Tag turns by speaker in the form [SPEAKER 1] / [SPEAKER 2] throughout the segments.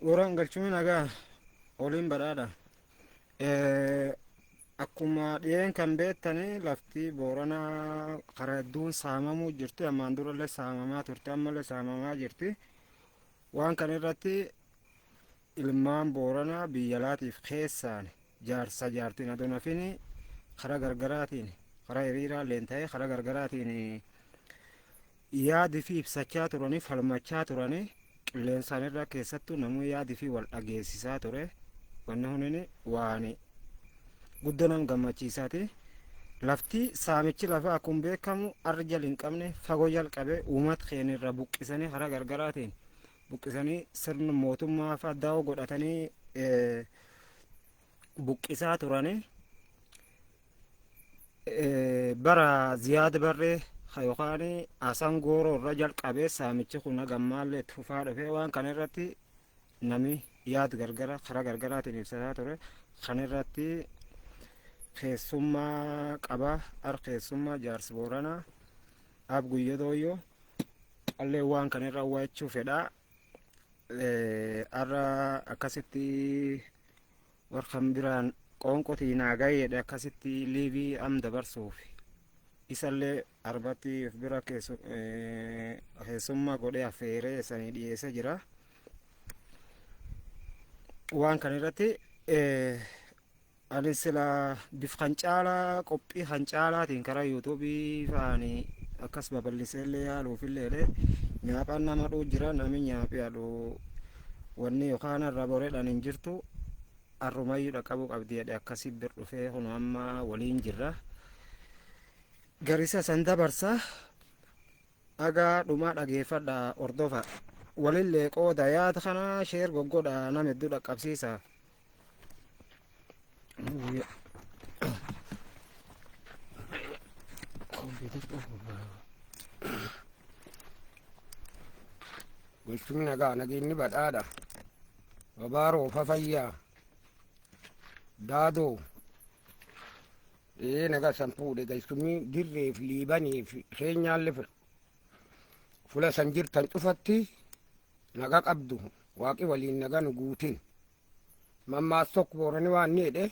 [SPEAKER 1] Waraan galchuun nagaa oliin badhaadha. Akkuma dhiyeen kan beektanii lafti Booranaa karaa hedduun saamamuu jirti. Ammaan durallee saamamaa turte, ammallee saamamaa jirti. Waan kana irratti ilmaan Booranaa biyya alaatiif keessaan jaarsa jaartiin adoo nafini karaa gargaraatiin, karaa hiriiraa illeen ta'ee karaa gargaraatiin yaadi fi ibsachaa turanii, falmachaa turanii, qilleensaan irra keessattuu namni yaadi fi wal dhageessisaa ture. Wanni hunin waan guddoo nama gammachiisaati. Lafti saamichi lafaa akkuma beekamu arra jala hin qabne fagoo jalqabe uummata keenya irra buqqisanii, karaa gargaraatiin buqqisanii, sirna mootummaa fa'aa da'oo godhatanii buqqisaa turanii. Bara Ziyaad Barree yookaan Hasan Gooroo irra jalqabee saamichi kun hagammaallee itti fufaa dhufe. Waan kana irratti nami yaad gargara karaa gargaraatiin ibsataa ture. Kan irratti keessummaa qaba ar keessummaa jaarsi Booranaa Ab Guyyoo Dooyyoo qallee waan kana irra hubachuu fedha. Arra akkasitti warra biraan qoonqotii naa gaheedha, akkasitti liivii am dabarsuuf isallee arbatti of bira keessummaa godhee affeeree sanii dhiyeessee jira. Waan kana irratti ani sila bif kan caalaa qophii kan caalaatiin karaa yuutuubii fa'aanii akkas babal'isee illee yaaluuf illee nyaaphaan nama dhuu jira. Nami nyaaphi aduu wanni yookaan irra boreedhaan hin jirtu, arrumayyuu dhaqqabuu qabdi jedhe. Akkasii bir dhufee kun amma waliin jirra. Garisa san dabarsa, dhagaa dhumaa dhageeffadha, hordofa, walillee qooda, yaada kana share goggodha, nama hedduu dhaqqabsiisa.
[SPEAKER 2] Galchuun nagaa, nageenyi badhaadha. Babaaroo fafayyaa. Daadoo. Ee, nagaa san fuudhe galchumni dirreef liibaniif keenyaallee fula san jirtan cufatti nagaa qabdu, waaqi waliin nagaa nu guutin. Mammaas tokko Boorani waan ni jedhe,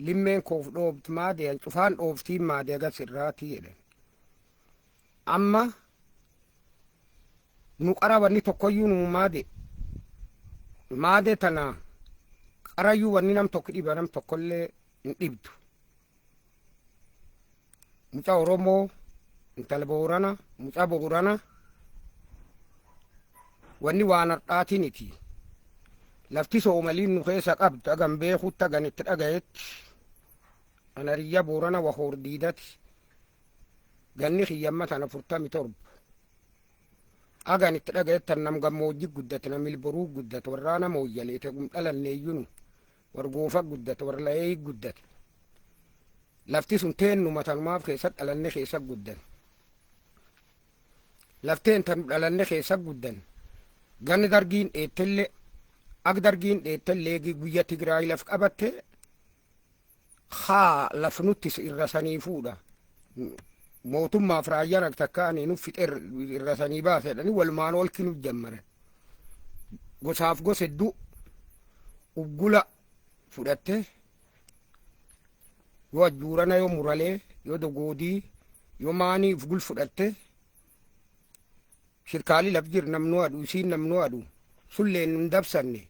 [SPEAKER 2] limmeen koof dhoobtu maadeyan cufaan dhooftiin maadee agas irraatii jedhan. Amma nu qara wanni tokkoyyuu nu maade maade tana qarayyuu wanni nam tokko dhiba nam tokkollee hin dhibdu. Mucaa Oromoo, intala Boorana, mucaa Boorana, wanni waan har'aatiniti. Lafti Soomaliin nu keessa qabdu hagan beekutti, hagan itti dhagayetti, anariyya Boorana wahoor diidati, ganni kiyyamma tana 47. Hagan itti dhagayetti nam gammoojji guddate, nam ilboruu guddate, warraana mooyyalee tegum dhalanneeyyunu, war goofa guddate, war la'ee guddate. Lafti sun teennuma tanumaaf keessa dhalanne, keessa guddan. Lafteen tanu dhalanne keessa guddan. Ganni dargiin dheettellee, ak dargiin dheettellee guyya Tigraay laf qabatte haa laf nutti irra sanii fuudha. Mootummaaf raayyaan akka takkaanii nu fixe irra sanii baase jedhanii walumaan olki nu jammaran. Gosaaf gosa hedduu uggula fudhatte, yoo ajjuurana, yoo muralee, yoo dogoodii, yoo maanii uf gul fudhatte. Shirkaalii laf jir namnu adu isiin namnu adu sulleen nun dabsanne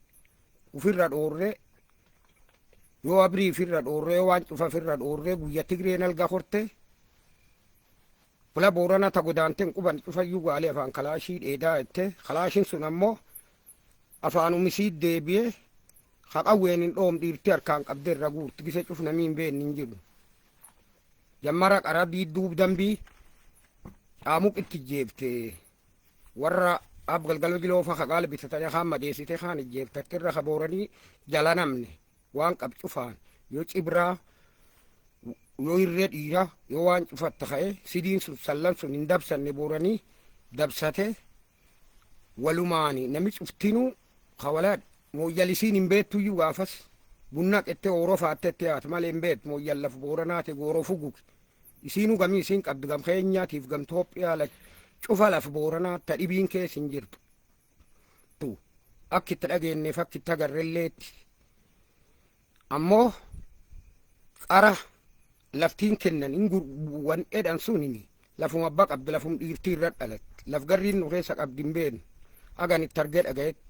[SPEAKER 2] ufirra dhoorre, yoo abrii ifirra dhoorre, yoo waan cufa ifirra dhoorre, guyya Tigreen alga horte fula Boorana ta godaanteen quban cufayyuu gaalee afaan kalaashii dheedaa jette. Kalaashiin sun ammoo afaanum isii deebi'ee haqawween hin dhoom, dhiirti harkaan qabdee irra guurti gise cuf namii hin beekne hin jiru. Jammara qara diidduub dambii caamuq itti jeefte, warra ab galgalo jiloofa haqaala bitatanii kaan madeessite, kaan ijjeeftatte irra kabooranii jala namne waan qab cufaan, yoo cibraa, yoo irree dhiira, yoo waan cufatta ka'e sidiin sun sallan sun hin dabsanne. Booranii dabsate walumaani nami cuftinuu kawalaadha. Mooyyalisiin hin beektuyyuu, gaafas bunna qette ooroo faatte haati malee hin beektu. Mooyyal laf Booranaati gooroo fugugi isiinuu gamii isiin qabdu gam Keenyaatiif gam Toophiyaa cufa laf Booranaa ta dhibiin keessa hin jirtu. Akka itti dhageenyeef akka itti agarrelleetti. Ammoo qara laftiin kennan hin wan edhan sunini lafuma abbaa qabdi, lafum dhiirtii irra dhalatte, laf garriin nu keessa qabdi hin beeknu. Agan itti argee dhagayetti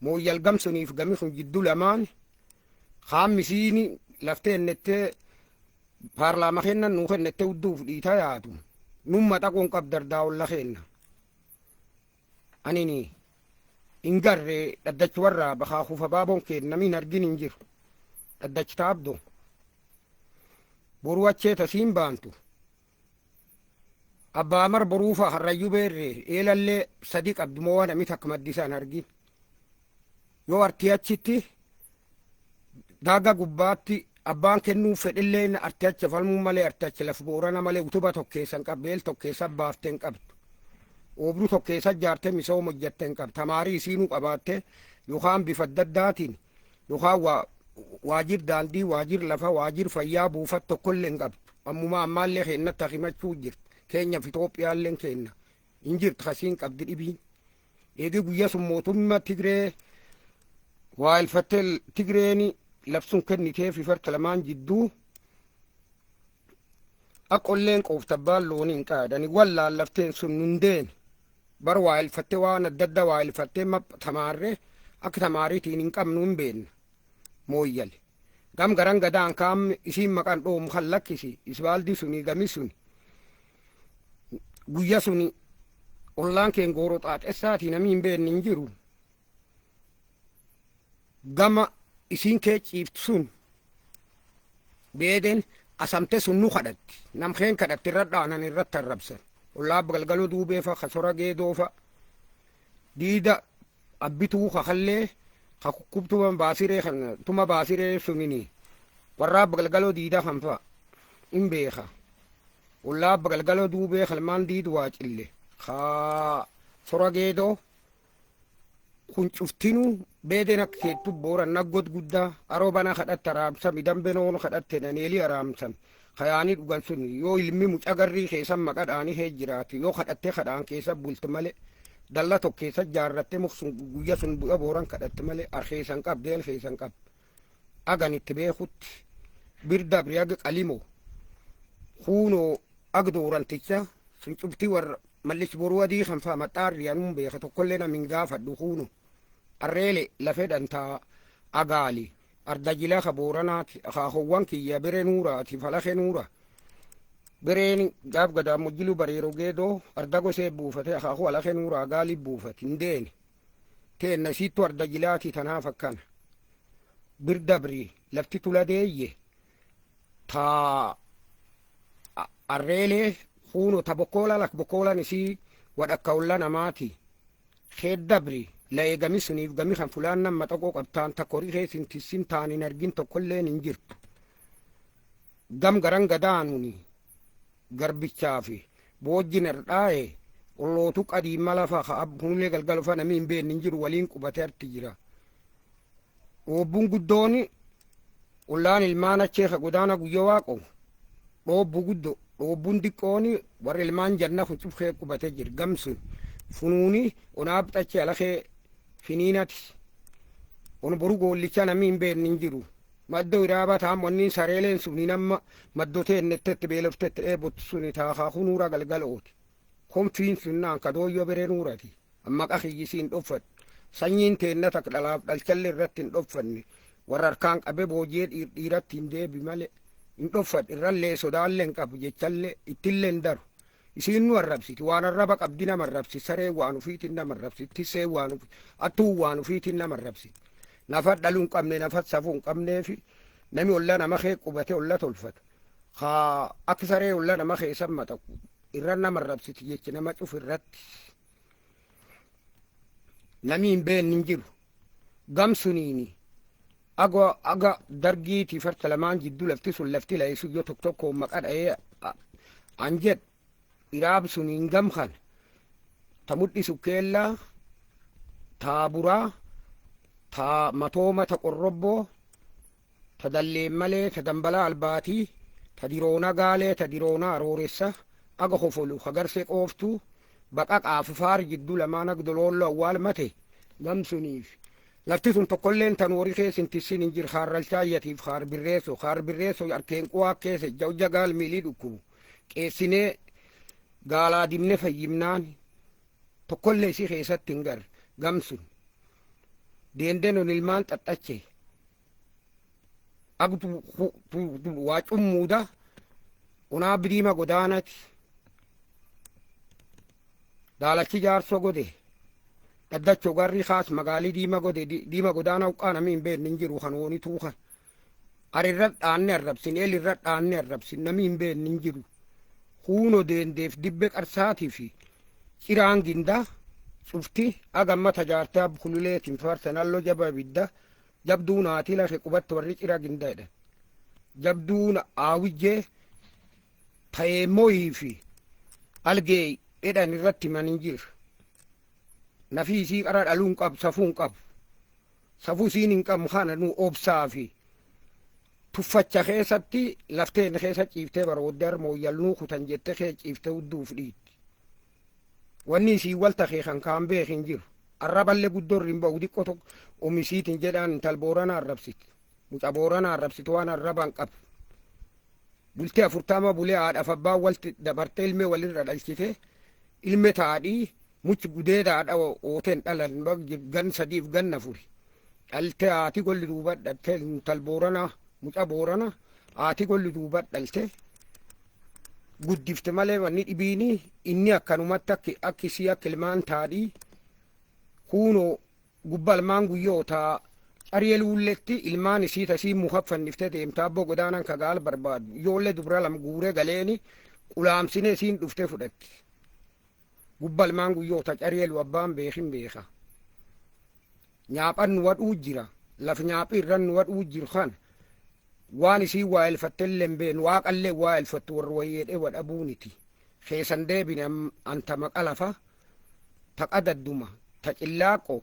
[SPEAKER 2] Mooyyal gam suniif gami kun jidduu lamaan kaammisiini laftee ennettee paarlaama kennan nuu kennettee udduuf dhiitaa yaatu numma xaqoon qabdardaa olla kenna. Anini hin garre dhaddachi warraa bakaa kufa baaboon keen namni hin argin hin jiru. Dhaddachi taabdo boruu achee tasiin baantu. Abbaa Amar boruufa harrayyuu beerre eelallee sadi qabdu moo waan namni takka maddisaan argin. Yoo artii achitti daaga gubbaatti abbaan kennuu fedhillee artii achi falmuu malee, artii achi laf Boorana malee utuba tokkeessan qabdu, eel tokkeessa baaftee hin qabdu. Oobruu tokkeessa ijaartee misooma hojjattee hin qabdu. Tamaarii isiinuu qabaattee yookaan bifa adda addaatiin yookaan waajjir daandii, waajjir lafa, waajjir fayyaa buufat tokkollee hin qabdu. Ammumaa ammaallee keennatti himachuu jirti. Keenyaaf Itoophiyaallee keenna hin jirtu kasiin qabdi dhibiin. Eegi guyyaa sun mootummaa Tigree waa ilfattee Tigreeni labsuun kennitee fi farta lamaan jidduu akka olleen qooftabbaan loonii hin qaadani wallaan lafteen sun nun deene bar waa ilfattee waan adda addaa waa ilfattee tamaarree akka tamaariitiin hin qabnu hin beekna Mooyyale. Gam garan gadaan kaam isiin maqaan dhoomu kan lakkisi isbaaldi suni gami suni guyya suni ollaan keen gooroo xaaxessaatii namni hin beekne hin jiru. Gama isiin kee ciiftu sun beeden asamte sun nu kadhatti, namkeen kadhatti irra dhaanan, irratti arrabsan. Ollaa galgaloo duubeefa kasora geedoofa diida abbituu kakallee ka kukkubtuma baasiree kan tuma baasiree sunini warraa galgaloo diida kan fa'a hin beeka. Ollaa galgaloo duubee kalmaan diidu waa cille ka sora geedoo kun cuftinuu beeden akka keettu Booran naggot guddaa aroo bana kadhatte araamsami, dambenoon kadhatte daneelii araamsami. Kayaanii dhugan sun yoo ilmi muca garrii keessan maqadhaanii hee jiraatu yoo kadhatte kadhaan keessa bulte malee, dalla tokko keessa jaarratte muk sun guyya sun bu'a Booran kadhatte malee arkeessan qabde elkeessan qabde. Agan itti beekutti birda aga qalimo kuunoo ag dooranticha sun cuftii warra mallis boruu adii kan fa'a maxxaarri anuun beeka tokkollee nam hin gaafadhu. Kuuno arreele lafee dhantaa agaali ardajila ka Booranaati, akaakowwan kiyya bere nuuraati falake nuura bereen gaaf gadaamojjilu bareero geedoo arda gosee buufate, akaakuu alake nuura agaali buufate hin deene teenna isiittu ardajilaati. Tanaaf akkana birdabri lafti tula deeyye taa arreelee kuuno ta bokkoola lak bokkoolan isii wadhakka olla namaati keeddabri la'ee gami suniif gami kan fulaan nama xaqoo qabtaan takka horii keessin tissin taan hin argin tokkolleen hin jirtu. Gam garan gadaanuni garbichaa fi boojjin erdhaa'e ollootu qadiimma lafa ka abbuunlee galgalufa namni hin beekne hin jiru waliin qubatee arti jira. Dhoobbuun guddooni ollaan ilmaan achee ka godaana guyya waaqo dhoobbu guddo, dhoobbuun diqqooni warri ilmaan janna kun cufkee qubatee jira. Gamsun funuuni onaaf xachee alakee finiinati on boru goollicha namni hin beekne hin jiru. Maddoo iraaba taam wanni sareeleen suni nama maddotee nettetti beeloftetti dheebottu suni taakaa kunuura galgalooti. Konfiin sunnaan ka dooyyoo beree nuurati. Amma qakiyyisiin dhoffadhu. Sanyiin teenna tak dhalaaf dhalchalle irratti hin dhoffanne. Warra harkaan qabee booji'ee dhiiratti hin deebi malee. Hin dhoffadhu irrallee sodaallee hin qabu jechallee ittillee hin daru. Isiin nu arrabsiti, waan arraba qabdi nama arrabsiti, saree waan ufiitiin nama arrabsiti, tissee waan ufi attuu waan ufiitiin nama arrabsiti. Nafa dhaluu hin qabne, nafa safuu hin qabneefi nami olla nama kee qubate olla tolfata. Kaa akka saree olla nama keessa maxaqu irra nama arrabsiti jechi nama cuf irratti. Nami hin beekne hin jiru. Gam suniini aga aga dargiitii farta lamaan jidduu lafti sun lafti la'isu yoo tokko tokko maqa dha'ee an jedhu iraab suniin gam kana ta mudhi sukkeellaa, ta buraa, ta matooma, ta qorrobboo, ta dalleen malee, ta dambalaa albaatii, ta diroona gaalee, ta diroona arooressa aga hofolu ka garsee qooftuu baqa qaafufaar jidduu lamaan aga doloolloo awwaal mate. Gamsuniif lafti sun tokkolleen tan horii keessa hin tissin hin jiru. Haarralchaayyatiif haarbirreesso haarbirreesso harkeen qu'aa keessa jawja gaal miilii dhukkubu qeessinee gaalaa dibne fayyimnaan tokkollee isii keessatti hin garre. Gamsun deendenon ilmaan xaxxache agtu waa cummuuda onaa bidiima godaanati daalachi jaarsoo gode dhaddacho garri kaas magaalii diima gode diima godaana uqqaa namni hin beekne hin jiru. Kan wooni tuukan arirra dhaanne arrabsin eelirra dhaanne arrabsin namni hin beekne hin jiru. Huuno deendeef dibbe qarsaatii fi ciraan gindaa cufti agamma tajaartee abkululeetiin farsan allo jaba ibidda jabduu naatii lafe qubatti warri cira ginda jedhan jabduun aawwijjee ta'eemmoyii fi algee jedhan irratti himan hin jiru. Nafii isii qara dhaluu hin qabu, safuu hin qabu. Safuu isiin hin qabnu kana nu obsaa fi tuffacha keessatti lafteen keessa ciiftee barooddee harmooyyalnuu kutan jette kee ciiftee hudduuf dhiitti. Wanni isii walta kee kan kaan beek hin jiru. Arraballee guddoo irra hin ba'u, xiqqoo tokko omisiitiin jedhaan intal Booranaa arrabsiti. Muca Booranaa arrabsitu waan arraba hin qabu. Bultii 40 bulee haadhaaf abbaan walti dabartee ilmee walirra dhalchite ilme taadhii muchi gudeeda haadha ooteen dhalan gan sadiif gan afuri. Dhalte haati golli duuba dhalte intal Booranaa muca Booranaa haati golli duuba dhalte guddifte malee wanni dhibiini inni akkanumatti akki akkisii akka ilmaan taadhii kuunoo gubba ilmaan guyyoota cariyee luulletti ilmaan isii tasii muka fanniftee deemta abboo godaanan ka gaal barbaadu ijoollee dubra lama guuree galeeni qulaamsine isiin dhuftee fudhatti. Gubba ilmaan guyyoota cariyee lu abbaan beekin beeka. Nyaaphan nu wadhuu jira, laf nyaaphii irran nu wadhuu jiru kana waan isii waa elfattellee hin beenu, waaqallee waa elfattu warra wayyeedhee wadhabuuniti. Keessan deebine anta maqa lafa taqa dadduma ta cillaaqo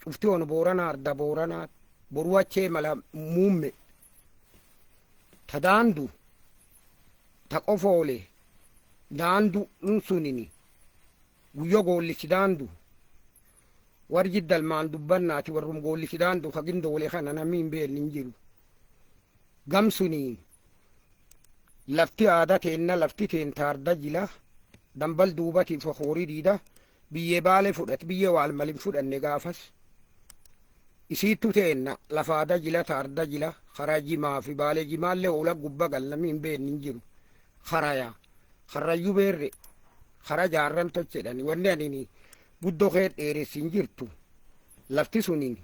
[SPEAKER 2] cufti on Booranaa arda Booranaa boruu achee mala muumme ta daandu ta qofoole daandu sunini guyyo goollichi daandu warri jiddalmaan dubbannaati warrum goollichi daandu ka gindoole kana namni hin beekne hin jiru. Gamsuniin lafti aadaa teenna lafti teen taarda jila dambal duubatiif horii diida biyyee baale fudhat biyyee waal malin fudhanne gaafas isiittu teenna lafa aadaa jila taarda jila karaa jimaa fi baalee jimaallee oola gubba gal namni hin beekne hin jiru. Karaya karrayyuu beerre kara jaarran tolchedhani wanni anini guddoo kee dheeressi hin jirtu. Lafti suniin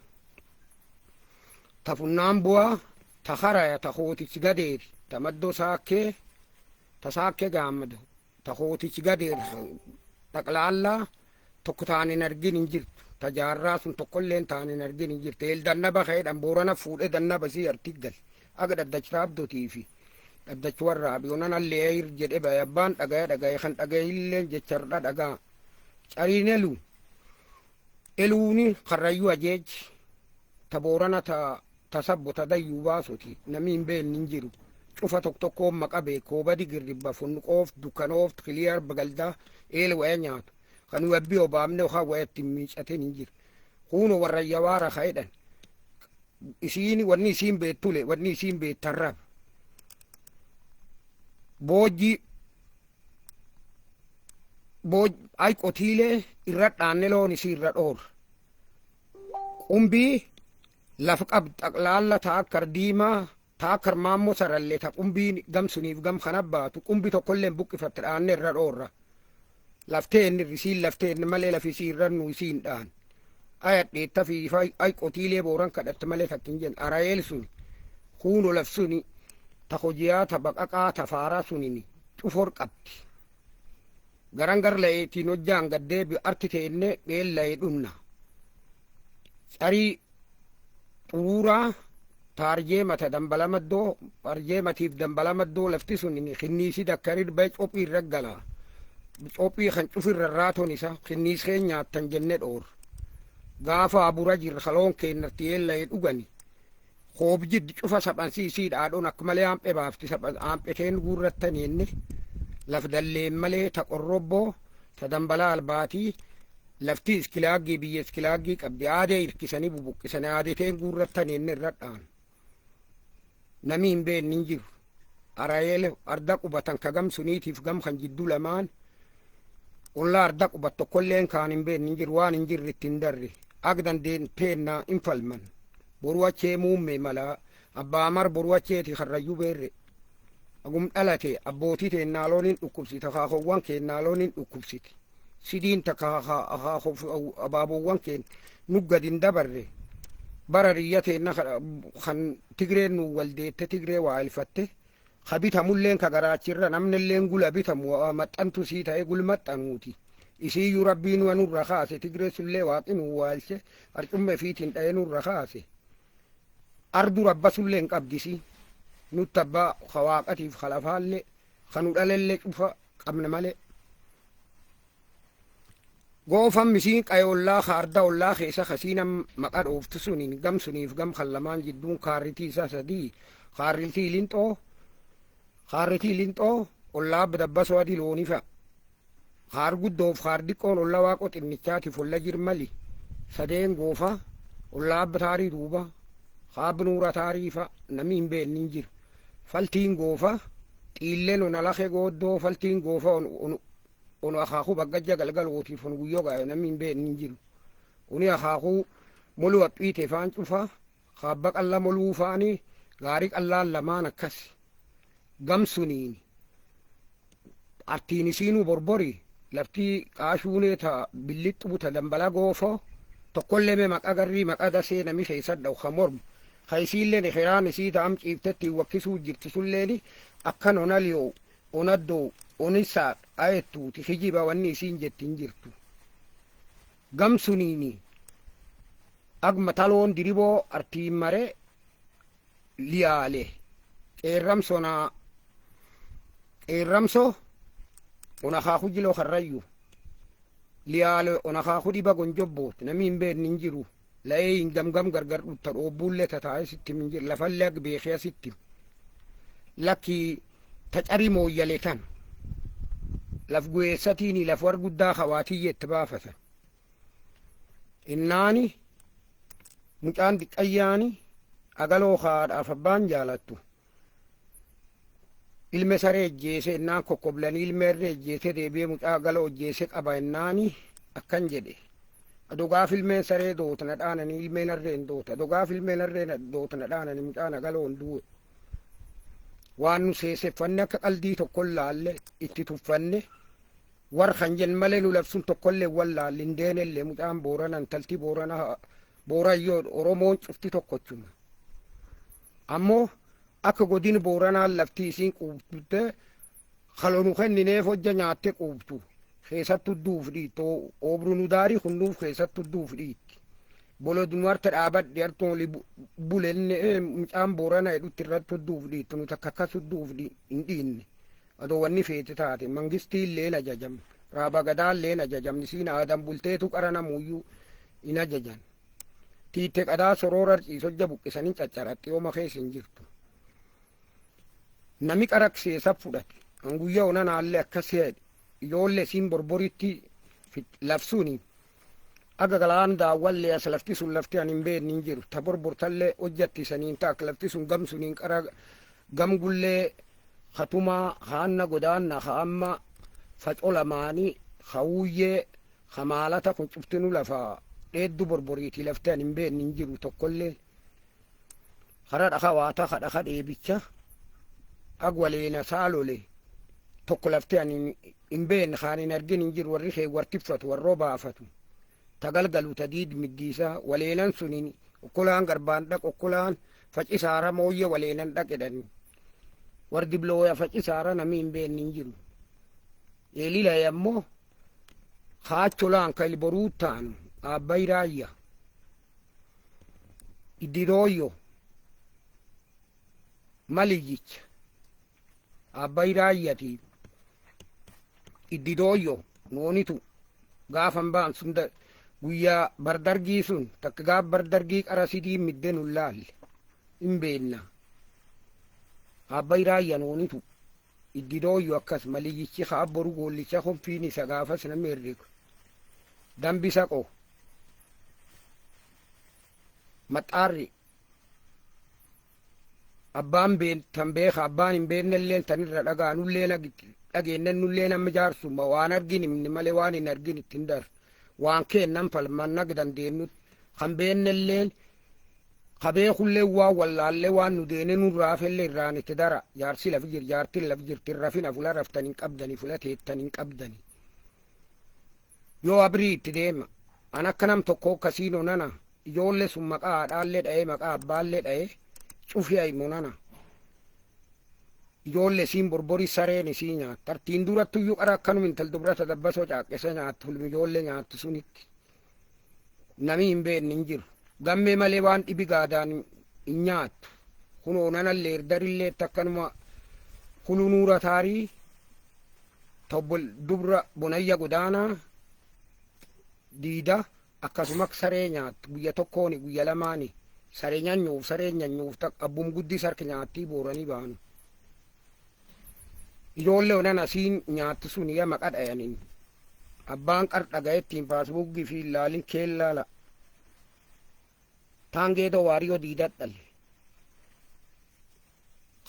[SPEAKER 2] ta funnaan bu'aa ta karaya ta kootichi gadeeri ta maddoo saakkee ta saakkee gaammadu ta kootichi gadeeri dhaqlaallaa tokko taan hin argin hin jirtu. Ta jaarraa sun tokkolleen taan hin argin hin jirtu. Eel dannaba ka'eedhaan Boorana fuudhee dannaba sii artiggal aga dhaddachi raabdotii fi dhaddachi warra abiyoonan allee jedhe bahe abbaan dhagaya dhagaye kan dhagaye illee jecharra dhagaa cariin elu eluuni karrayyuu ajeeji ta Boorana ta ta sabbo ta dayyuu baasuti namni hin beekne hin jiru. Cufa tokko tokkoon maqa beekoo badi girribba funnuqoof dukkanoof kiliyaar bagaldaa eela waya nyaatu kan wabbii obaamne okaa waya ittiin miicateen hin jiru. Kuuno warra yawaara ka'edhan isiin wanni isiin beettule wanni isiin beettarraaf boojii booj ay qotiilee irra dhaanne loon isii irra dhoor qumbii laf qab xaqlaalla ta akkar diimaa ta akkar maammoo sarallee ta qumbiin gam suniif gam kana baatu qumbii tokkollee buqqifatte dhaanne irra dhoorra lafteen isiin lafteen malee lafi isii irra nu isiin dhaan ay adheetta fi ay qotiilee booran kadhatte malee takkin jenna arayeel suni kuuno laf suni ta hojiyaa ta baqaqaa ta faaraa sunini cufor qabdi garan gar la'eetiin hojjaan gaddeebi arti teenne dheella'ee dhumna carii xuruuraa taarjee mata dambalamaddoo arjee matiif dambalamaddoo lafti sun kinniisi dakkarir ba'e cophii irra gala cophii kan cufirra raatoon isa kinniis kee nyaattan jenne dhoor gaafa abura jirra kaloon keennatti yeella'ee dhugani hoobjiddi cufa saphansiisii dhaadhoon akka malee hamphee baafti hampheteen guurrattani jenne laf dalleen malee ta qorrobboo ta dambalaa albaatii. Lafti iskilaaggii biyya iskilaaggii qabdi aadee hirkisanii bubuqqisanii aadee teen guurrattan inni irra dhaan. Nami hin beekne hin jiru. Arayeel arda qubatan ka gam suniitiif gam kan jidduu lamaan ollaa arda qubat tokkolleen kaan hin beekne hin jiru waan hin jirre ittiin darre. Ak dandeenteennaa hin falman. Boru achee muummee mala abbaa mar boru acheeti karrayyuu beerre. Agum dhalate abbootii teennaa loon hin dhukkubsite akaakowwan keennaa loon hin dhukkubsite. Sidiin takka abaaboowwan keen nu gad hin dabarre. Bara riyya teenna kan Tigreen nu waldeette Tigree waa ilfatte. Ka bitamulleen ka garaachirra namnilleen gula bitamu maxxantu sii ta'e gul maxxanuuti. Isiiyyuu rabbiin wa nurra kaase Tigree sullee waaqi nu waalche arcumme fiitiin dha'ee nurra kaase. Ardu rabba sullee hin qabdisi. Nutti abbaa ka waaqatiif ka lafaallee ka nu dhalellee cufa qabna malee. Goofan misiin qaye ollaa ka arda ollaa keessa kasiin maqa dhooftu suniin gam suniif gam kan lamaan jidduun kaarritii isaa sadii kaarritii linxoo kaarritii linxoo ollaa dabbasoo adii loonii fa'a. Kaar guddoof kaar diqqoon olla waaqoo xinnichaatiif olla jirmali sadeen goofa ollaa abba taarii duuba kaabbi nuura taarii fa'a namni hin beekne hin jiru. Faltiin goofa xiilleen ona lafee gooddoo faltiin goofa onu akaakuu baggajja galgalootiif onu guyyoo gaayo namni hin beekne hin jiru. Oni akaakuu moluu haphiite faan cufa kaabba qalla moluu faani gaarii qallaan lamaan akkas gam suniin artiin isiinuu borbori laftii qaashuunee ta billixxuu ta dambala goofoo tokkollee mee maqa garrii maqa dasee nami keessa dha'u ka mormu ka isiilleen ekeraan isii ta'am ciiftetti wakkisuu jirti sulleeni akkan onaliyoo onaddoo onisaa ayettuuti kijiba wanni isiin jetti hin jirtu. Gam suniini agma taloon diriboo artiin maree liyaale qeerramsonaa qeerramso ona akaakuu jiloo karrayyu liyaale ona akaakuu dhiba gonjobboot namni hin beekne hin jiru la'ee hin gamgam gargar dhutta dhoobbuullee tataa'ee sitti hin jiru lafallee akka beekee sitti lakki tacarii mooyyale tan laf guyeessatiini laf war guddaa hawaatiyye itti baafatan. Innaani mucaan diqqayyaani agaloo haadhaaf abbaan jaalattu. Ilme saree ejjeese innaan kokkoblanii ilme irree ejjeese deebi'ee mucaa agaloo ejjeese qaba innaani akkan jedhe. Adogaaf ilmeen saree doota na dhaananii ilmeen harreen doota. Adogaaf ilmeen harreen doota na dhaananii mucaan agaloon du'e. Waan nu seeseffanne akka qaldii tokkon laalle itti tuffanne war kan jen malee nu labsun tokkollee wallaalle hin deenellee mucaan boorana intalti boorana boorayyoo Oromoon cufti tokkochuma. Ammoo akka godin booranaan lafti isiin quubtutte kalonu kennineef hojja nyaatte quubtu keessattu duuf dhiitti oobru nu daarii kunnuuf keessattu duuf dhiitti. Bolodnu harta dhaabadhe hartoon bulenne mucaan boorana jedhutti irratti duuf dhiittu nu takka akkas duuf hin dhiinne. Adoo wanni feete taate mangistii illee ajajam raaba gadaa illee ajajamni isiin aadan bulteetu qara namuyyuu hin ajajan. Tiitte qadaa soroora ciisojja buqqisanii caccaratte yooma keessa hin jirtu. Nami qaraqseesa fudhate anguyyaa onanaallee akkas jedhe ijoollee isiin borboritti labsuuni aga galaan daawwallee as lafti sun lafti ani hin beekne hin jiru ta borbortallee hojjattisaniin taak lafti sun gam suniin qara gam gullee katumaa haanna godaanna ka amma faco lamaanii hawuyyee hamaalata kun cuftinu lafa dheeddu borboriiti lafti ani hin beekne hin jiru tokkollee kara dhaka waata ka dhaka dheebicha ag waleena saalole tokko lafti ani hin beekne kaan hin argin hin jiru warri kee wartifatu warroo baafatu tagalgalu tadiid middiisa waleenan suniin okkolaan garbaan dhaq okkolaan facisaara mooyye waleenan dhaq jedhani wardi bilooya facisaara nami hin beekne hin jiru. Eelila ammoo haacholaan ka ilboruu taanu abbay raayya iddidooyyo maliyyicha abbay raayyati iddidooyyo noonitu gaafan ba'an sun guyyaa bardargii sun takka gaaf bardargii qara sidii midde nun laalle hin beenna. Abbay raayya noonitu iddidooyyo akkas maliyyichi haa boru goollicha konfiin isa gaafas nama herregu. Dambi Saqoo, Maxxaarri, abbaan tan beeka, abbaan hin beeknelleen tanirra dhagaa, nullee dhageennen, nullee namni jaarsumma waan argin himni malee waan hin argin ittiin dar waan kennan falmanna dandeenyutti kan beeknelleen ka beekullee waan wallaallee waan nu deene nurraafellee irraan itti dara. Jaarsi lafi jir, jaartiin lafi jirti, rafina, fula raftan hin qabdani, fula teettan hin qabdani. Yoo abrii itti deema, an akka nam tokko akkasiin onana ijoollee sun maqaa haadhaallee dha'ee, maqaa abbaallee dha'ee, cufi aymonana. Ijoollee siin borborii sareen isii nyaatti. Tartiin durattuyyuu qara akkanuma intal dubrata dabbasoo caaqqisa nyaatti, hulmi ijoollee nyaattu sunitti. Nami hin beekne hin jiru. Gammee malee waan dhibi gaadaan hin nyaattu. Kun onanallee erdarillee akkanuma kulunuura taarii tobbo dubra Bonayya Godaanaa Diida akkasuma saree nyaattu, guyya tokkooni, guyya lamaani saree nyanyuuf, saree nyanyuuf abbum guddis harka nyaattii booranii baanu. Ijoollee onan asiin nyaattu sun ya maqa dhayanin. Abbaan qar dhagayeettiin Facebookii fi ilaalin keellaala. Taangeedoo Waariyoo Diida dhalle.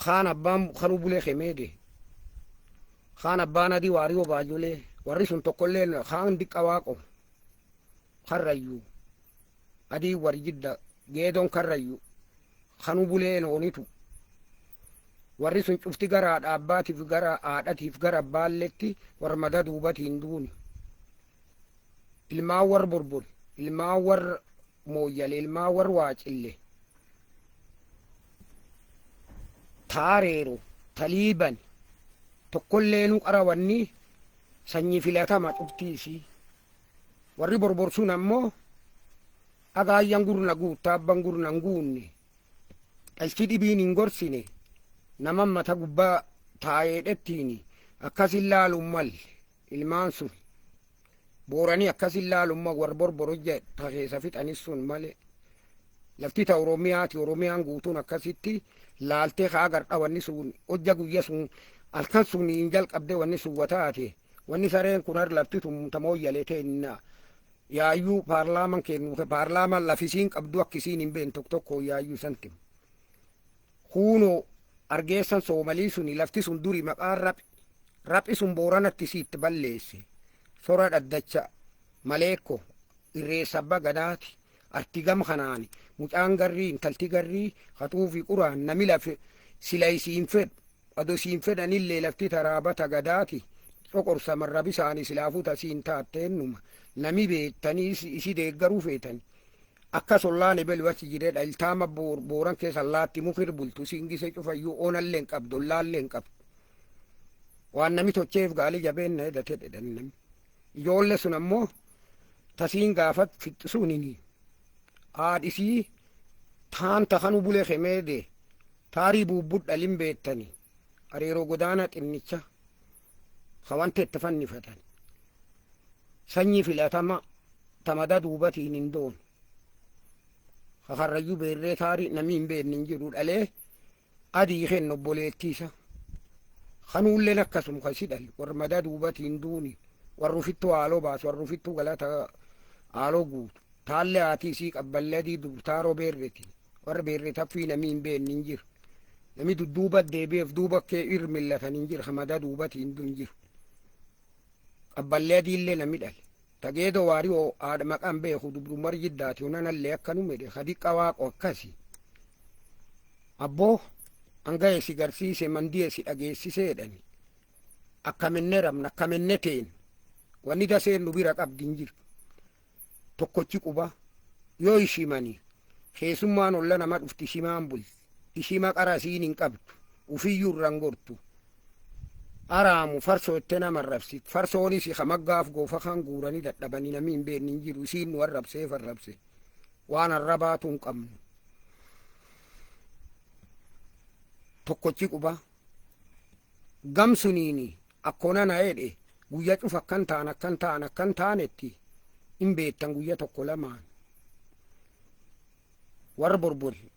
[SPEAKER 2] Kaan abbaan kanuu bulee kemeede. Kaan abbaan adii Waariyoo Baajolee, warri sun tokkollee kaan Diqqa Waaqo Karrayyuu, adii warri Jidda Geedoon Karrayyuu kanuu bulee noonitu, warri sun cufti gara haadha abbaatiif, gara haadhatiif, gara abbaalletti warra mada duubatiin duuni. Ilmaan warra Borbor, ilmaan warra Mooyyale, ilmaan warra Waacille, Taareero, Taliiban tokkolleenu qara wanni sanyii filatama cuftiisii. Warri Borbor sun ammoo agaayyan gurna guutta, abban gurna hin guunne, dhalchi dhibiin hin gorsine, nama mata gubbaa taa'eedhettiin akkasin laaluun malle. Ilmaan sun Booranii akkasin laaluun mal warri Borbor hojja ta keessa fixanis sun malee. Lafti ta Oromiyaati, Oromiyaan guutuun akkasitti laaltee kaa gardha. Wanni sun hojja guyya sun halkan sun hin jalqabde, wanni sun wataate, wanni sareen kun har lafti tun ta Mooyyalee teenna yaayyuu paarlaaman kennu, paarlaaman lafisiin qabdu akkisiin hin been tokko tokko yaayyuu santim. Kuunoo argeessan Soomalii suni lafti sun duri maqaan raphi raphi sun Booranatti siitti balleesse. Sora dhaddacha maleekko irreessa abba gadaati. Arti gam kanaani mucaan garrii, intalti garrii haxuufi quraan nami lafe sila isiin fedhu ado isiin fedhanillee lafti taraabata gadaati coqorsa marrabisaani silaafuu tasiin taatteenuma nami beettanii isi deeggaruu feetani akka sollaan ebelu achi jiredha. Iltaama Booran keessa laatti mukir bultu isiin gise cufayyuu onallee hin qabdu, ollaallee hin qabdu. Waan nami tocheef gaalii jabeenna hedate dhedhan nami. Ijoollee sun ammoo tasiin gaafat fixxisuunini haadhisii taan takanu bule kemeede taarii buubbudhalin beettani Areeroo Godaanaa xinnicha ka wanta itti fannifatan, sanyii filatama tamada duubatiin hin doon ka Karrayyuu Beerree taarii namni hin beekne hin jiru dhalee adii kennu obboleettiisa. Kanuulleen akkasuma kan si dhale warra madaa duubatiin duuni, warra ufittuu haaloo baasu, warra ufittuu galata haaloo guutu. Taallee haatii isii qabballee adii dubrtaaroo Beerreti, warra Beerre taffii namni hin beekne hin jiru. Namni dudduuba deebi'eef duuba kee ir millatan hin jiru, madaa duubatiin hin jiru. Qabballee adiillee namni dhale. Tageedoo Waariyoo haadha maqaan beeku dubrumar Jiddaati onanallee akkanuma jedhe Kadiqqa Waaqo akkasi. Abboo hanga si garsiise mandii si dhageessise jedhani. Akkaminne rabna, akkaminne teen wanni daseen nu bira qabdi hin jiru. Tokkochi quba yoo ishimani keessummaan olla nama dhufti ishimaan bulti. Ishima qara isiin hin qabdu, ufiyyuu irraan gortu. Araamu farsoo itti nama arrabsit, farsoonis ka maggaaf goofa kan guuranii dadhabanii namni hin beekne hin jiru. Isiin nu arrabseef arrabse waan arrabaatu hin qabnu. Tokkochi quba gam suniini akkona na jedhe guyya cufa akkan ta'an akkan ta'an akkan ta'anetti hin beektan guyya tokko lamaan. Warra Borbori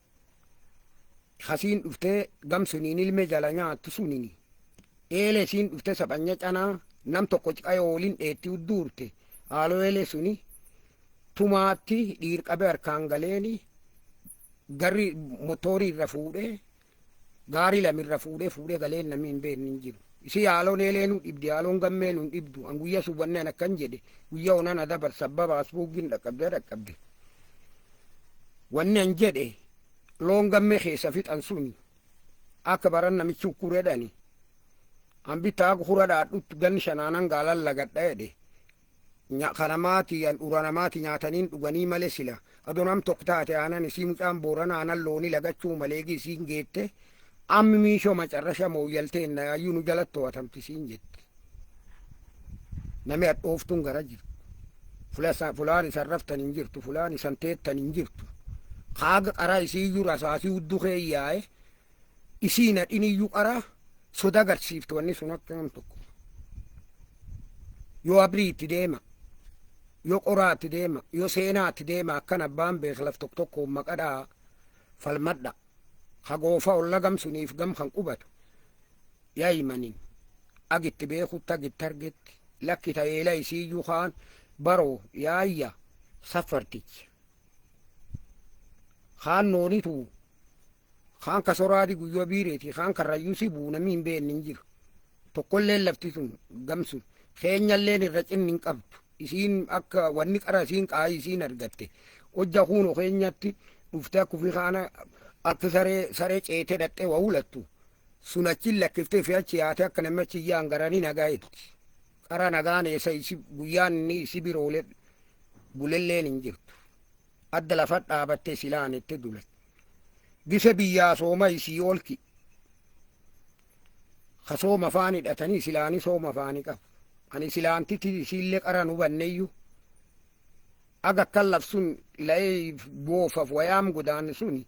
[SPEAKER 2] kasiin dhuftee gam suniin ilme jala nyaattu sunini eele isiin dhufte saphanya canaa nam tokko ciqayoo woliin dheetti udduurte. Haaloo eelee suni tumaatti dhiir qabee harkaan galeeni garri motoorii irra fuudhee gaarii lamirra fuudhee galeen namni hin beekne hin jiru. Isi haaloon eelee nu dhibdi, haaloon gammee nu dhibdu. An guyya sun wanneen akkan jedhe guyya onan adabar sababa asbuugin dhaqqabde. Wanni an jedhe loon gammee keessa fixan suni akka baran namichi ukkureedhani. An bitaa hura dhaadhutti ganni shanaanan gaalan lagadha jedhe. Kanamaati an dhuranamaati nyaataniin dhuganii malee sila. Adoo nam tokko taate aanan isii mucaan Boorana aanan loonii lagachuu malee isiin geette. Ammi miishoo macarrasha mooyyalteen ayyuu nu jalatti to'atamti isiin jette. Nami hadhooftuun gara jirtu. Fulaan isan raftan hin jirtu, fulaan isan teettan hin jirtu. Kaaga qaraa isiiyyuu rasaasii hudduu kee yaa'e isiin hadhiniyyuu qaraa soda agarsiiftu wanni sun akka nam tokko. Yoo abrii itti deema, yoo qoraa itti deema, yoo seenaa itti deema akkan abbaan beek laf tokko tokkoon maqadhaa falmadha. Hagoofa olla gam suniif gam kan qubatu yaa himanin agitti beekutti agitti argetti lakki ta'eela isiiyyuu kaan baroo yaayya safarticha. Kaan noonitu kaan kasoraadi guyyoo biireeti kaan karrayyuu si buu namni hin beekne hin jiru. Tokkolleen lafti sun gamsun keenyalleen irra cinni hin qabdu. Isiin akka wanni qara isiin qaayii isiin argatte. Hojja kuunoo keenyatti dhuftee akka ofii kaana akka saree ceetee dhattee waa hulattu. Sun achiin lakkiftee fi achi yaatee akka namni achi yaan garanii nagaa itti. Qara nagaan eessa isi guyyaan inni isi biroolee bulelleen hin jirtu. Adda lafa dhaabattee silaan itti dulat. Gise biyyaa sooma isii olki. Ka sooma afaan hidhatanii silaanii sooma afaanii qabu. Ani silaantitti isiillee qara nu hubanneyyuu. Aga akkan lafsun la'ee boofaaf wayaam godaanne suni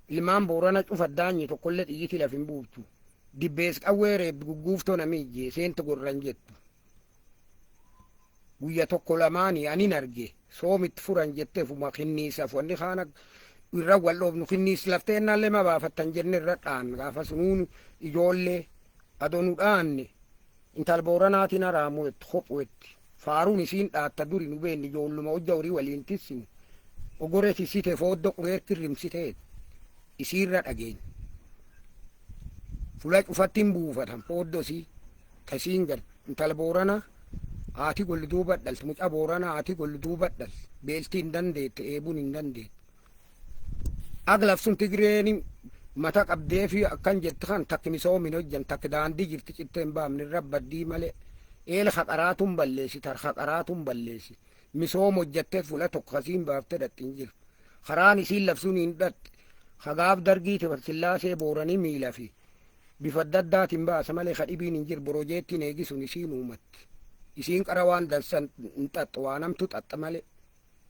[SPEAKER 2] ilmaan Boorana cufa daanyi tokkollee xiyyiti laf hin buuftu. Dibbees qawwee reebbi gugguuftoo nami ijjee seenta gorran jettu. Guyya tokko lamaanii anin arge soomitti furan jettee fuma kinniisaaf wanni kaana irra wal dhoofnu kinniis laftee innaallee ma baafattan jenne irra dhaan gaafa sunuun ijoollee adoo nu dhaanne intal Booranaatiin haraamu itti kophu itti faaruun isiin dhaatta duri nu beenne ijoolluma hojja horii waliin tissinu ogoree tissite fooddo qureerti rimsitee isiirra dhageenya. Fula cufatti hin buufatan fooddoo isii tasiin gal intal Booranaa haati golli duuba dhalti mucaa Booranaa haati golli duuba dhalti beeltii hin dandeette eebuun hin dandeette. Aglaf sun Tigreeni mata qabdee fi akkan jette kan takki misoomin hojjan takki daandii jirti cittee hin baafne irra baddii malee eela haqaraatuun balleessi tar haqaraatuun balleessi misooma hojjattee fuula tokko kasiin baaftee dhatti hin jirtu. Karaan isiin labsuun hin dhatti hagaaf dargiiti Sillaasee Booranii miila fi bifa adda addaatiin baasa malee kadhibiin hin jiru boroojeettiin eegisuun isiin uumatti. Isiin qara waan dansan hin xaxxu waan hamtu xaxxa malee.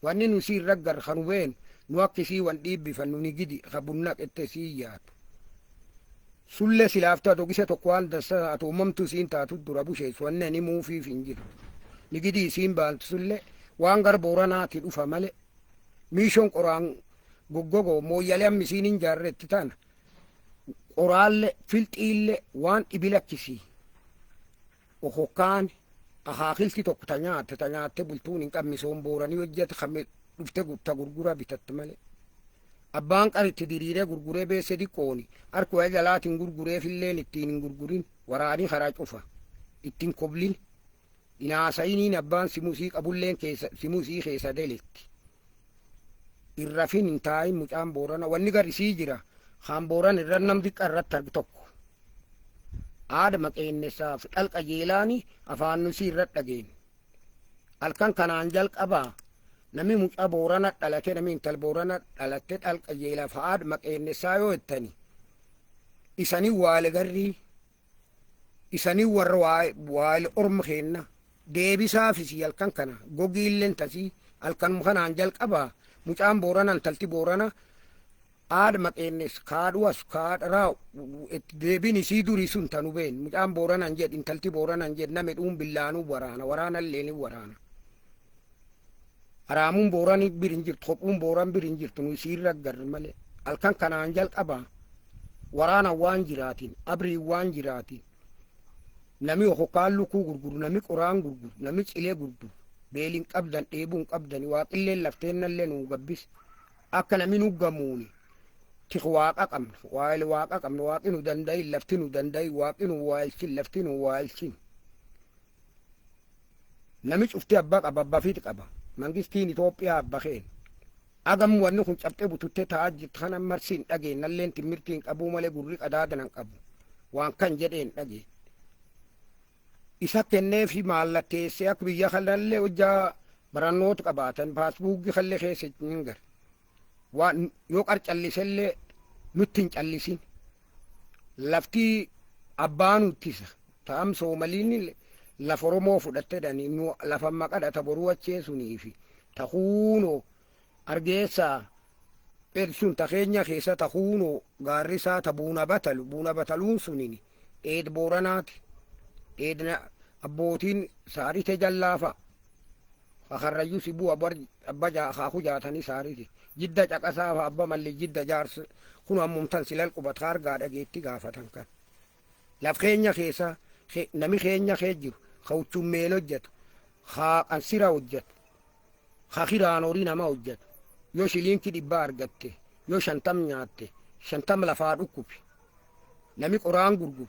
[SPEAKER 2] Wanni nu isiin raggar kanu beenu nu akka isii wan dhiibbifannu ni gidi ka bunna qette isiin yaatu. Sullee silaaftu atoo gisa tokko waan dansa taatu uumamtu isiin taatu dura busheessu wanni ani muufiif hin jiru. Ni gidi isiin baantu sullee waan gara Booranaati dhufa malee. Miishoon qoraan goggogoo mooyyalee amma isiin hin jaarretti tana. Qoraalle filxiille waan dhibi lakkisii. Okokkaan akaakilti tokko ta nyaatte ta nyaatte bultuun hin qabne misoom Booranii hojjete kan dhufte ta gurgura bitatte malee. Abbaan qaritti diriiree gurguree beesse diqqooni harka jalaatiin gurgureefilleen ittiin hin gurgurin waraanii karaa cufa ittiin koblin inaasayiniin abbaan simusii qabulleen keessa simusii keessa deletti. Irrafin hin taa'in mucaan Boorana wanni gar isii jira kaan Booran irra nam diqqa irratti argu tokko. Aada maqeennesaaf dhalqa jeelaani afaan nusii irra dhageen. Halkan kanaan jalqabaa namni mucaa Boorana dhalate namni intal Boorana dhalatte dhalqa jeelaaf aada maqeennesaa yoo jettani isanii waale garrii isanii warra waale orma keenna deebisaafisi halkan kana gogiilleen tasii halkanuma kanaan jalqabaa mucaan Boorana intalti Boorana aada maqeennes kaadhuwas kaadharaa deebiin isii durii sun tanu been mucaan Booranaan jedh intalti Booranaan jedh name dhuun billaanuu waraana waraanallee ni waraana. Haraamuun Booranii bir hin jirtu kophuun Booran bir hin jirtu nu isiirra garri malee halkan kanaan jalqabaa waraana waan jiraatiin abriin waan jiraatiin nami okokkaan lukuu gurguru nami qoraan gurguru nami cilee gurguru Beelin qabdan, dheebuun qabdani, waaqilleen lafteennallee nuu gabbis. Akka nami nu gamuuni. Tik waaqa qabna, waa'ee waaqa qabna, waaqi nu danda'in, lafti nu danda'in, waaqi nu waa'elchin, lafti nu waa'elchin. Nami cufti abbaa qaba, abbaa fiiti qaba. Mangistiin Itoophiyaa abba keen. Agam wanni kun cabxee bututtee taa'aa jirti kana marsi hin dhageenyalleen timirtii hin qabuu malee gurri qadaada nan qabu. Waan kan jedhee hin dhageen. Isa kenneefi mallatteessee akka biyya kanallee hojjaa barannoota qabaatan paasbuukii kallee keessa hin gar. Waan yoo qar callisellee nutti hin callisin. Lafti abbaa nuttisa. Ta'am Soomaliin lafa Oromoo fudhattedhani nu lafa maqadhata boruu achee suniifi takuunoo argeessaa sun ta keenya keessa takuunoo gaarrisaa ta buuna batalu buuna bataluun sunini dheed Booranaati. Dheedna abbootiin saarite jallaafa. Kakarrayyuu sibuu abba akaaku jaatanii saarite. Jidda caqasaa fa abba malli jidda jaarsa kun ammumtan silal qubat argaa dhageetti gaafatan kan. Laf keenya keessa nami keenya kee jiru ka huccummeen hojjetu, ka qansira hojjetu, ka kiraan horii nama hojjetu. Yoo shiliinki 100 argatte, yoo 50 nyaatte, 50 lafaa dhukkubi. Nami qoraan gurguru,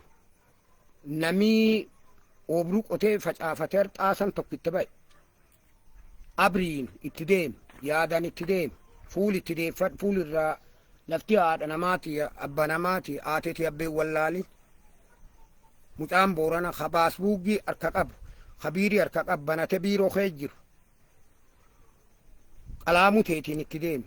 [SPEAKER 2] nami oobruu qotee facaafatee xaasan tokko itti ba'e. Abriin itti deemu, yaadan itti deemu, fuul itti deeffadhu, fuul irraa lafti haadha namaati, abba namaati, haateti abbeen wallaalin. Mucaan Boorana ka paasbuukii harka qabu, ka biirii harka qabu, banate biiroo kee jiru. Qalaamu teetiin itti deemu.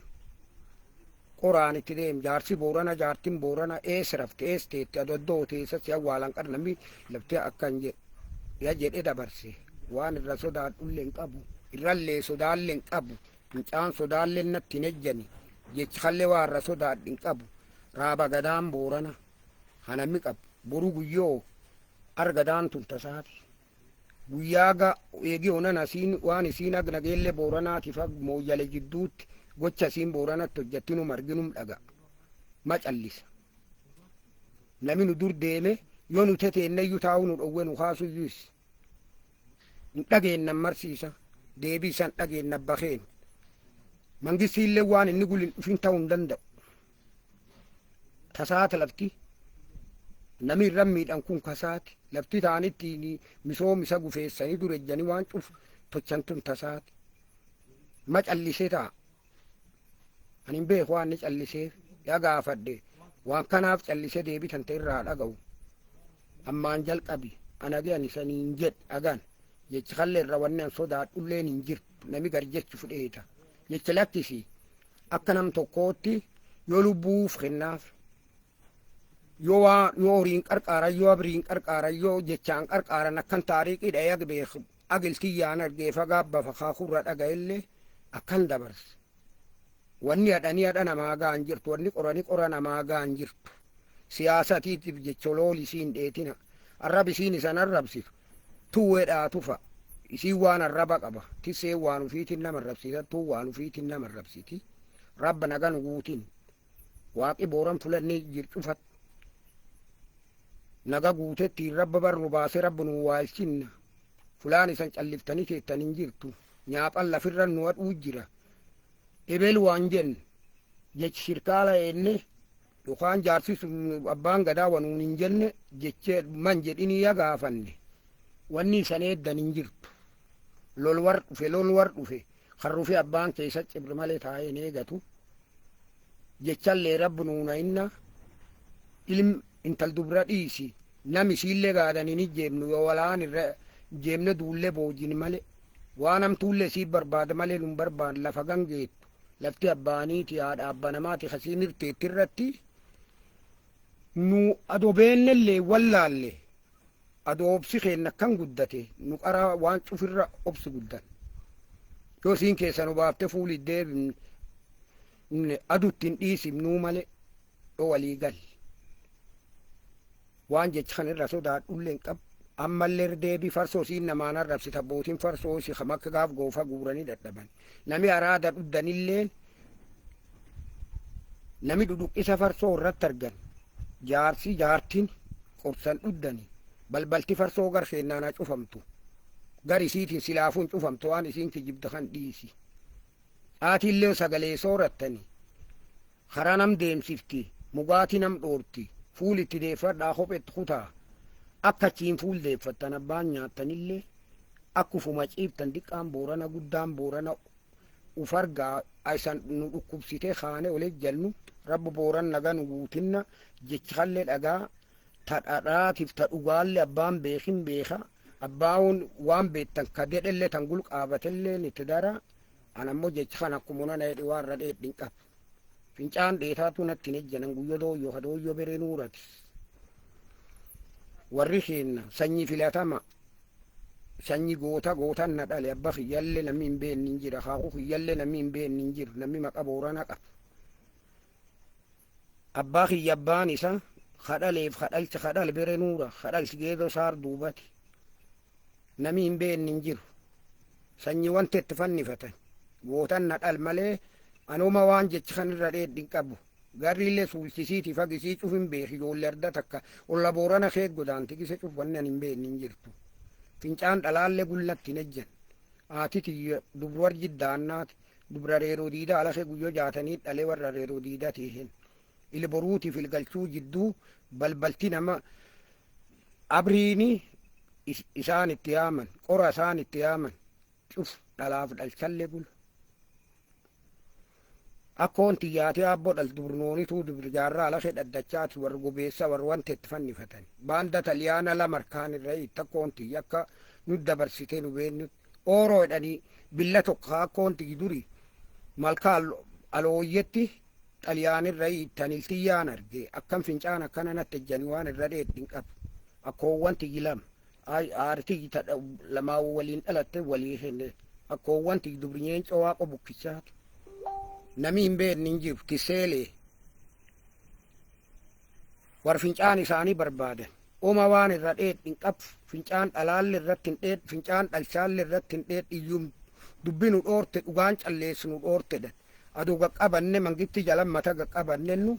[SPEAKER 2] Qoraan itti deemu. Jaarsi Boorana, jaartin Boorana eessa rafte, eessa teette, adoddoo teessa si awwaalan qara namni lafti akkan jedhe. Ya jedhe dabarse. Waan irra sodaadhullee hin qabu. Irrallee sodaallee hin qabu. Mucaan sodaallee natti hin ejjani. Jechi kallee waa irra sodaadhu hin qabu. Raaba gadaan Boorana. Hanammi qabu. Boru guyyoo argadaan tun tasaati. Guyyaa ga eegi onan asiin waan isiin ag nageellee Booranaatiif ag mooyyale jidduutti gocha isiin Booranatti hojjettinum arginum dhaga. Ma callisa. Nami nu dur deeme yoo nu teteenneyyuu taa'uu nu dhowwe nu kaasuyyuus. Hin dhageennan marsiisa. Deebii isan dhageenna bakeen. Mangistiillee waan inni gulin dhufin ta'uu hin danda'u. Tasaata lafti. Nami irra miidhan kun kasaati. Lafti ta'anitti misooma isa gufeessanii dur ejjanii waan cuf tochan tun tasaati. Ma callisee ta'a. Ani hin beeku waan inni calliseef. Yaa gaafadhe. Waan kanaaf callisee deebii tan ta'e irraa dhaga'u. Ammaan jalqabi. Ana ani saniin jedhe agan. Jechi kallee irra wanni an sodaadhulleen hin jirtu. Nami gar jechi fudheeta. Jecha lakkisi. Akka nam tokkootti yoo lubbuuf kennaaf. Yoo waa yoo horiin qarqaaran, yoo abriin qarqaaran, yoo jechaan qarqaaran akkan taariiqii dha'ee ag beeku agiltiyyaan argee fagaabba fakaakurra dhaga'ellee akkan dabarse. Wanni hadhanii hadha namaa ga'an jirtu, wanni qoranii qora namaa ga'an jirtu. Siyaasatiitiif jecha lool isiin dheetina. Arrab isiin isan arrabsitu. Tuwweedhaa tufa. Isiin waan arraba qaba. Tisseen waan ufiitiin nama arrabsita, tuu waan ufiitiin nama arrabsiti. Rabba nagan guutin. Waaqi Booran fulannee jircufat. Naga guutetti rabba bar nu baasee rabba nu waalchinna. Fulaan isan calliftanii teettan hin jirtu. Nyaaphan lafirra nu hadhuu jira. Ebel waan jenne jechi shirkaala enne yookaan jaarsi sun abbaan gadaa wanuun hin jenne jeche man jedhinii ya gaafanne. Wanni isan eeddan hin jirtu. Lol war dhufe, lol war dhufe. Kan rufe abbaan keessa cibri malee taa'ee hin eegatu. Jechallee rabbi nuuna inna ilm intal dubra dhiisi. Nam isiillee gaadan hin ijjeemnu yoo walaan irra jeemne duullee boojin malee. Waan hamtuullee isii barbaada malee nun barbaad lafa gangeettu. Lafti abbaaniiti haadha abba namaati kasiin hirteetti irratti nu adobeennellee wallaalle adoobsi keenya akkan guddate nu qara waan cufirra obsi guddan. Yoo isiin keessa nu baafte fuuli deebifne adutti hin dhiisifnuu malee yoo walii galle. Waan jecha kan irra sodaadhullee hin qabu. Ammallee deebii farsoo isiin namaan arrabsita abbootiin farsoo si kam akka gaaf goofa guuranii dadhaban. Nami araada dhuddanilleen nami dhudhuqqisa farsoo irratti argan. Jaarsi jaartiin qorsan dhuddani. Balbalti farsoo gar seennaan haa cufamtu. Gar isiitiin silaafuu hin cufamtu waan isiin kijibdu kan dhiisi. Haatiillee sagalee soorattani. Karaa nam deemsifti. Mugaatii nam dhoorti. Fuul itti deeffadhaa kophetti kutaa. Akka achiin fuul deeffattan abbaan nyaattanillee akka ufuma ciiftan diqqaan Boorana guddaan Boorana uf argaa isan nu dhukkubsitee kaane ol ejjannu rabbi Booran naga nu guutinna jechi kallee dhagaa ta dhadhaatiif ta dhugaallee abbaan beekin beeka abbaan waan beektan ka dedhellee tan gulqaabatellee itti dara an ammoo jechi kan akkuma nana jedhe waan irra dheedhin qabu. Fincaan dheetaatu natti hin ejjanan guyyo dooyyoo ka dooyyoo beree nuurati. Warri keenna sanyii filatama sanyi goota gootan na dhale abba kiyyalle namni hin beekne hin jira akaakuu kiyyalle namni hin beekne hin jiru namni maqa Boorana qaba. Abbaa kiyya abbaan isa kadhaleef kadhalcha kadhal bere nuura kadhalchi geedoo saar duubati namni hin beekne hin jiru. Sanyi wanti itti fannifatan gootan na dhal malee anuma waan jechi kan irra dheedhin qabu. Garriillee suulchisiiti fagisii cuf hin beeki ijoollee arda takka olla Boorana kee godaanti gise cuf wanni ani hin beekne hin jirtu. Fincaan dhalaallee gullatti hin ejjan. Haati tiyya dubra jiddaannaati. Dubra reeroo diidaa alakee guyyoo jaatanii dhalee warra reeroo diidaa tiihin. Ilboruutiif ilgalchuu jidduu balbalti nama abriini isaan itti yaaman qora isaan itti yaaman cuf dhalaaf dhalchallee bulu. Akkoon tiyyaatee aabboo dhal dubrnoonituu dubri jaarraa alakee dhaddachaati warra gobeessa warra wanta itti fannifatan. Baanda xaliyaana lama harkaan irra takkoon tiyya akka nu dabarsitee nu beennu ooroo jedhanii billa tokko akkoon tiyyi duri malka alooyyetti xaliyaanirra hiittan iltiyyaan arge akkam fincaan akkana natti ejjanii waan irra dheedhin qabu. Akkoowwan tiyyi lama aartii lamaa waliin dhalatte walii kenne akkoowwan tiyyi dubri nyeencoo waaqa bukkichaati. Nami hin beekne hin jiru tiseelee war fincaan isaanii barbaadan. Oma waan irra dheedhin qabu fincaan dhalaalle irratti hin dheed fincaan dhalchaalle irratti hin dheed iyyuu dubbi nu dhoorte dhugaan calleessu nu dhoortedha. Aduu qaqqabanne mangitti jala mata qaqqabanne nu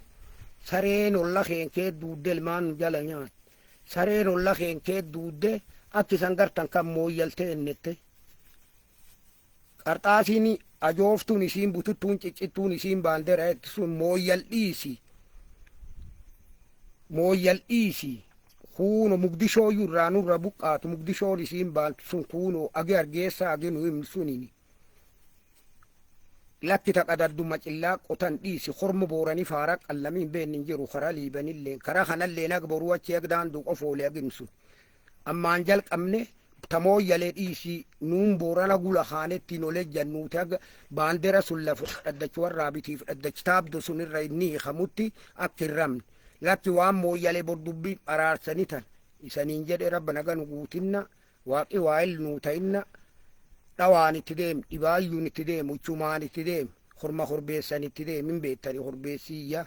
[SPEAKER 2] sareen olla keenkee duudde ilmaan nu jala nyaat. Sareen olla keenkee duudde akki isan gartan kan mooyyaltee ennette. Qarxaasiin ajooftuun isiin bututtuun ciccittuun isiin baandera sun mooyyal dhiisi. Mooyyal dhiisi. Kuuno mugdishoo irraa nurra buqqaatu mugdishoon isiin baantu sun kuuno age argeessa age nu himnu sunini. Lakki taqadadduma cillaa qotan dhiisi hormo booranii faara qallamii hin beekne hin jiru karaa liibanillee karaa kanallee nag boruu achi agdaan duuqa foolee agimsu. Ammaan jalqabne tamooyyalee dhiisii nuun Boorana gula kaanetti nolee jannuuti aga baandera sun lafa dhaddachi warraa bitiif dhaddachi taabdo sun irra inni hiikamutti akka hin ramne. Lakki waan mooyyalee bordubbii araarsanii tan isaniin jedhe rabba naga nu guutinna waaqi waa'il nuu ta'inna dhawaan itti deemu dhibaayyuun itti deemu ichumaan itti deemu horma horbeessan itti deemu hin beektani horbeessiyya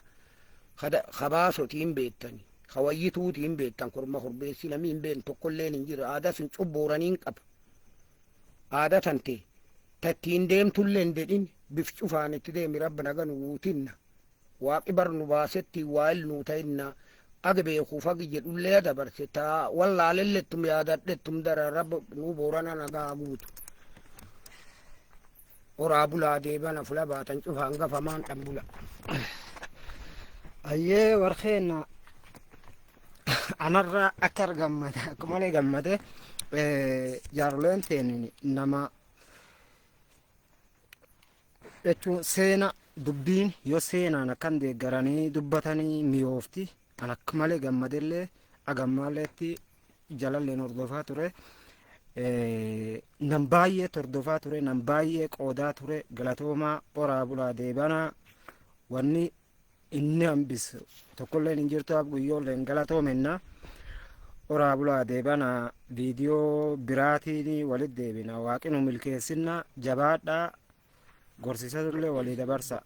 [SPEAKER 2] kabaasoti hin beektani kawayyituuti hin beektan korma horbeessi namni hin beekne tokkolleen hin jiru aadaa sun cubbooranii hin qaba aada tante tattiin deemtullee hin dedhin bif cufaan itti deemi rabba naga nu guutinna waaqi bar nu baasetti waa'il nuu ta'inna agi beekuuf agi jedhullee dabarse taa wallaalellettum yaadadhettum dara rabba nu Boorana nagaa guutu. Oraa bulaa deebana fula baatan cufaan gafamaan dhan bula.
[SPEAKER 1] Ayyee warqeen anarraa akka gammade akka malee gammade jaaroleen teen nama jechuun seena dubbiin yoo seenaan akkan deeggaranii dubbatanii mi'oofti an akka malee gammadellee agammaalleetti jalalleen hordofaa ture. Nam baay'ee hordofaa ture nam baay'ee qoodaa ture galatoomaa oraa bulaa deebanaa wanni inni hambisu tokkolleen hin jirtu ab guyyoolleen galatoomenna oraa bulaa deebanaa viidiyoo biraatiin walit deebina waaqi nu milkeessinna jabaadhaa gorsisatullee walii dabarsa.